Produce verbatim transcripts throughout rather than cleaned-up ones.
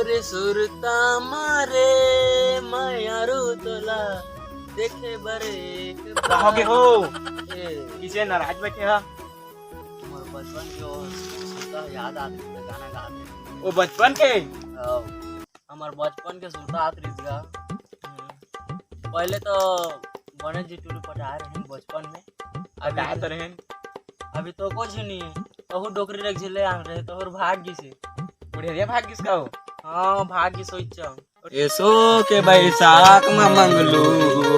रे सुरता मारे मयारू तोला देखे बर एक कहाँ के हो? ए, किसे नाराज बैठे हा? मोर बचपन के वो सुरता याद आत रहिस, गाना गात रहिस। वो बचपन के? हाँ, हमर बचपन के सुरता आत रहिस गा। पहले तो बने जी टूरी पटाए रहेन बचपन में। अभी पटाए तो रहेन। अभी तो कुछ नहीं, तहू डोकरी रख झिले आन रहे, तोहर भाग गिसे। बुढ़ेरिया भाग गिस का हो? हाँ, भाग गिस होई च। एसो के बैसाख म मंगलू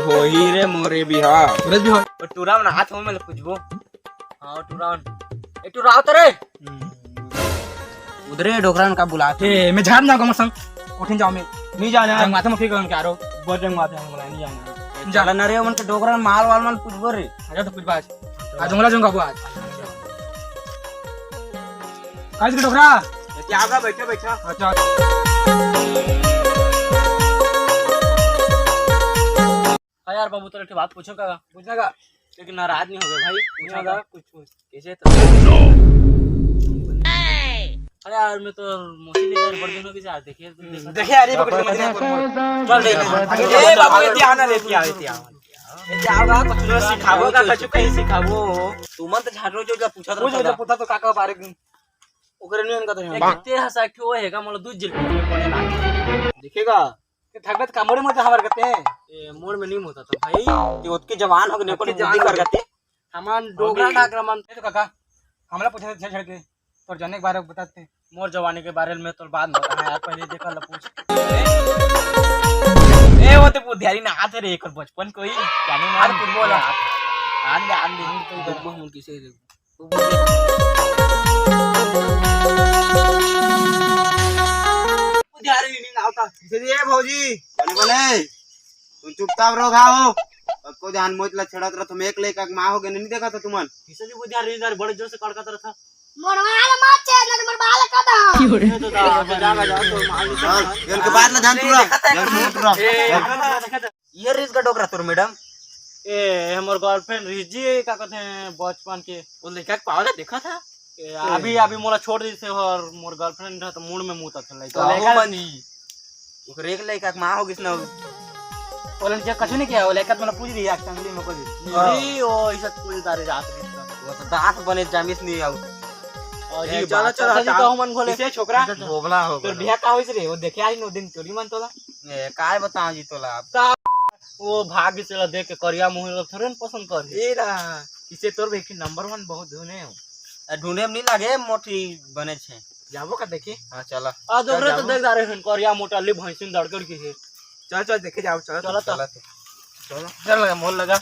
होही रे मोरे बिहाव। अरे बिहाव। ओ टूरा मन हाथ में पूछबो। हाँ, टूरा मन। ए, टूरा आवत रे। उधरे डोकरा मन का बुलात हे। ए, मैं झाड़ ना गमर संग। उठिन जाओ मैं। नहीं जाना है। जंगवाते में फिर करूँ क्या रो? बहुत जंगवाते हैं, हमारा नहीं जाना है। जा। चला ना रे, उनके डोकरा मन माल वाल मन पूछबो रे। आजा तो पूछबा आज। आज जंगला जंगा आज। काज के डोकरा? ए, क्या होगा? बैठा, बैठा। अच्छा। हाँ यार बाबू, तोरे एक ठे बात पूछो का? पूछना का? लेकिन नाराज नहीं होगे भाई, पूछा होगा। कुछ, कुछ। कैसे तो? अरे यार, मैं तो मौसी नहीं कर, बड़ दिन हो गए यार, देखिए, देखिए यार, ये पकड़ के मत देखो। चल दे। ए बाबू, ये ध्यान ना लेती आओ, ये आओ। ये आओ, कुछ सिखाबो का, कुछ कहीं सिखाबो। तुमन तो झाटो जो पूछा था, पूछा तो काका बारे। ओकरे नहीं उनका तो ए, कितने हंसा एक ठो है का, मतलब, दूध जिल पड़े लागे। देखेगा? ते थकबे त का मोड़े मोड़े हमार करते हैं। ए, मोड़ में नहीं होता तो भाई। ते ओतके जवान हो गए, ओतके जवान कर करते। हमान डोगरा अभी ठाकरा मन। ए तो काका, हमला पूछे छेड़ छेड़ के, तोर जाने के बारे में बताते। मोर जवानी के बारे में तो बाद में बता यार, पहले देखा ला पूछ। ए, वो तो बुधियारी ना आते रे, एक बचपन कोई जाने ना। अरे, फुटबॉल। आन दे, आन दे। हम तो देखबो, हम किसे देखबो। बुधियारी नहीं आवता। किसे जी, ए भौजी, बने, बने। तुम चुपचाप रहो, घाव हो। सबको ध्यान मोच ला छेड़त रहो, तुम एक लेकर माँ हो गए, नहीं देखा था तुमन? किसे जी बुधियारी नहीं, बड़े जोर से कड़कत रहा था। मोर बाल मत छेड़, नहीं तो मोर बाल कटा। ये तो जा, जा, जा, जा, तो मार चल, इनके बात ना ध्यान टूरा, ध्यान टूरा। ये रिस का डोकरा तोर मैडम? ए, हमर गर्लफ्रेंड रिस जी, का कहते हैं, बचपन के। वो लड़का के पावला देखा था? ए, अभी, अभी मोला छोड़ दी थे और मोर गर्लफ्रेंड रहा तो मूड में मुंह तक लड़का। तो लड़का बनी। ओकर एक लड़का के माँ हो गिस ना। वो लड़का कछु नहीं किया, वो लड़का तो मैंने पूछ लिया, टंगली में को दी। हाँ। जी, वो इसे पूछ तारे जात रही था। वो तो दांत बने जामिस नहीं आऊ। और ए, जी, चलो, बात चलो, चलो जी, हटाओ। कहूँ मन घोले। किसे छोकरा? बोबला हो तोर गलो। बिहा का होइस रे? वो देखे आई नो दिन चोरी मन तोला। ए, काय बताओ जी तोला अब? ता-, वो भाग्य से ला देख के करिया मुंह लोग थोड़े न पसंद कर। ए रहा, इसे तोर बेटी नंबर वन बहुत धुने हो। आ, ढूंढे में नहीं लागे, मोटी बने छे। जाबो का देखे? हाँ, चला। आ, चल, डोकरा तो जाबो। देख जा रहे हैं, करिया मोटा ली भैंसिन दड़कड़ की है। चल, चल, देखे जाओ, चल, चला तो। चला तो। चलो, चल लगा, मोल लगा।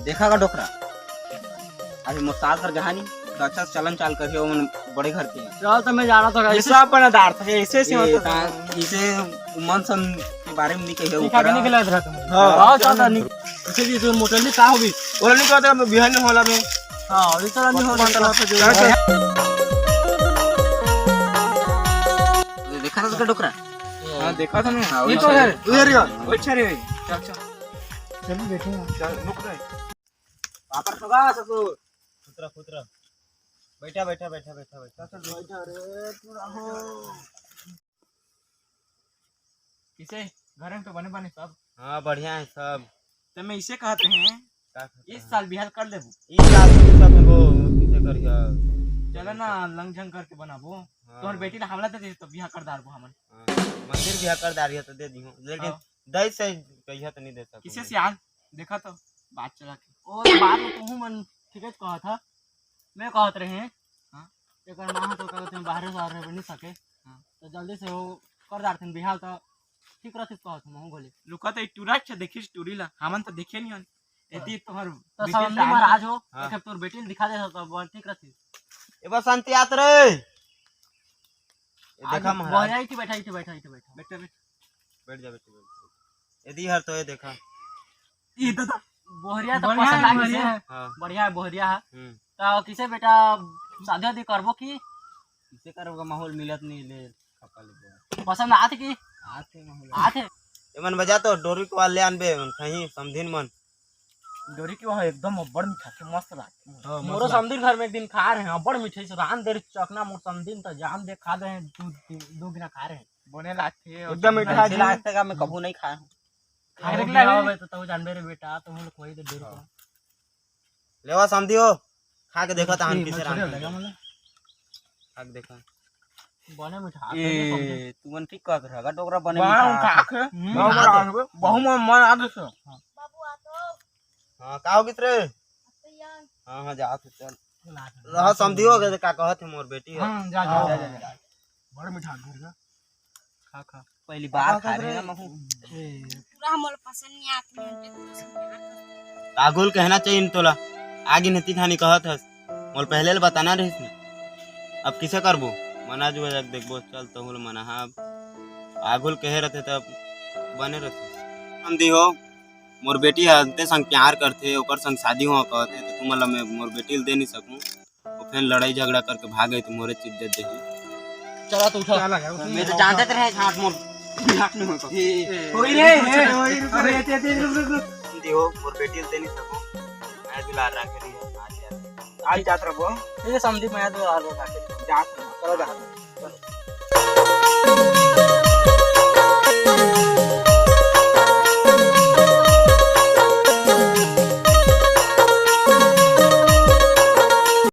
देखा का डोकरा? अभी मोर सास घर गहानी, तो अच्छा से चलन चाल करियो, मन बड़े घर के। चल, तो मैं जाना तो ये सब बना दार था, ऐसे ऐसे ए, होता था। ता-, इसे मन सन के बारे में नहीं कहियो, ठीक है, ऊपर। नहीं गलत रहा तुम। हाँ। हाँ, चल, चल, नहीं। इसे भी तो मोटर नहीं का होगी? बोला नहीं कहता, मैं बिहान नहीं होला में। हाँ, अभी चला नहीं होला, चला तो जो चल, है। चल। देखा था उसका डोकरा? हाँ, देखा था मैं। हाँ, ये तो है। उधर ही है। अच्छा रे। चल, चल। चलो, बैठो। चल, रुक रे। पापड़ खा ससुर। खुतरा, खुतरा। बैठा, बैठा, बैठा, बैठा, बैठा। चल, बैठा रे, तू रहो। किसे? घर में तो बने बने सब? हाँ, बढ़िया है सब। तो मैं इसे कहते हैं, का कहते इस हैं? साल बिहार कर देबो। इस साल तो सब हो, किसे करिया? चलो ना, लंग झंग करके बनाबो। हाँ। तोहर बेटी ला हमला दे दे, तो बिहार कर डारबो हमन। हाँ, मंदिर बिहार कर डारिया तो दे दिहो, लेकिन हाँ। दई से कहिया तो नहीं दे सकूँ किसे मैं। सियान? देखा तो बात चला के। ओ, तो बात में कहूँ मन ठीक है कहा था। मैं कहत रहे, हाँ? एकर माँ तो कहत रहे, बाहरे से आ रहे, नहीं सके। हाँ। तो जल्दी से वो कर डारथिन बिहार तो ठीक रहती कहत हूँ, महूँ बोले। लुका तो एक टूरा अच्छा देखिस टूरी ला, हमन तो देखे नहीं हन। एती तोहर तो बेटी समझ में डाल महाराज हो, हाँ। एक तोर बेटी दिखा दे तो बोल ठीक रहती। ए बस शांति आत रे। ए आज देखा महाराज। बहराई थी बैठा, थी बैठा, थी बैठा। बैठे, बैठे। बैठ जा, बैठ जा, बैठ जा। यदि हर तो ये देखा। ये तो, तो बोहरिया तो बढ़िया पसंद है, आ गई बोहरिया से। है। हाँ। बढ़िया है बोहरिया है। हम्म। तो किसे बेटा शादी वादी करबो की? किसे करबो का माहौल मिलत नहीं ले, खपा ले बोल। पसंद आत की? आत है माहौल। आत है। एमन बजा तो डोरी को ले आनबे, एमन कहीं समझिन मन। डोरी के वहाँ एकदम अब्बड़ मीठा थे, मस्त लागथे। हाँ, मस्त मोरो लागथे। समधी घर में एक दिन खाए रहे, अब्बड़ मीठे से रांध दे रहे चकना, मोर समधी त जान दे खा दे हैं, दू, दू, दू गिना खाए रहे। बने लागथे। एकदम मीठा ऐसे जी। लागथे का, मैं कभू नहीं खाए हूँ। खाए खाए रख ले। तो तू जानबे रे बेटा, तो हम लोग वही तो डोरी हाँ। को। लेवा समधी हो, खा के देखा तहन ए, किसे मत रांध छोड़े, दे। लगा मला। खा के देखा। बने मीठा, ए, तुमन ठीक कहत रहा, डोकरा बने वाह, मीठा। खा के। हम्म। बहुत मजा आ गया। बहुत मन, मन आ गया। बाबू आ तो। हाँ, का हो गीत रे? भैया। हाँ, हाँ, जा तू चल। रहा समधी हो गए, का कहत है मोर बेटी हो। हाँ, जा, जा, जा, जा, जा। बड़ मीठा घर का। खा, खा। पहली बार खा रहे हैं महू। ए। पूरा मोला पसंद नहीं आती है, हमके तो पसंद नहीं आती। आगुल कहना चाहिए न तोला। आगे नती ठानी कहत हस। मोल पहले ले बताना रहिस न। अब किसे करबो? मना जुआ जाके देखबो, चल तहूँ ल मना हा अब। आगुल कहे रहते तब बने रहते। समधी हो, मोर बेटी ह अंते संग प्यार करथे, ओकर संग शादी हो कहथे, तो तुमन ल मैं मोर बेटी ल दे नहीं सकूँ। वो फेन लड़ाई झगड़ा करके भागे तो मोरे इज्जत देही। चला तो उठा। चला गया, उठा। मैं तो जानते थे रहे झांट मोर झांट नहीं होता। ए, ए, होई रे, ए, होई, रुक, अरे, रुक। ए, ए, ए, रुक, रुक, रुक। समधी हो, मोर बेटी ल दे नहीं सकूँ। मैं दुलार राखे रही है, आज यार। आज जात रहो। ये समधी मैं दुलार राखे रही। जात रहो। चलो जा।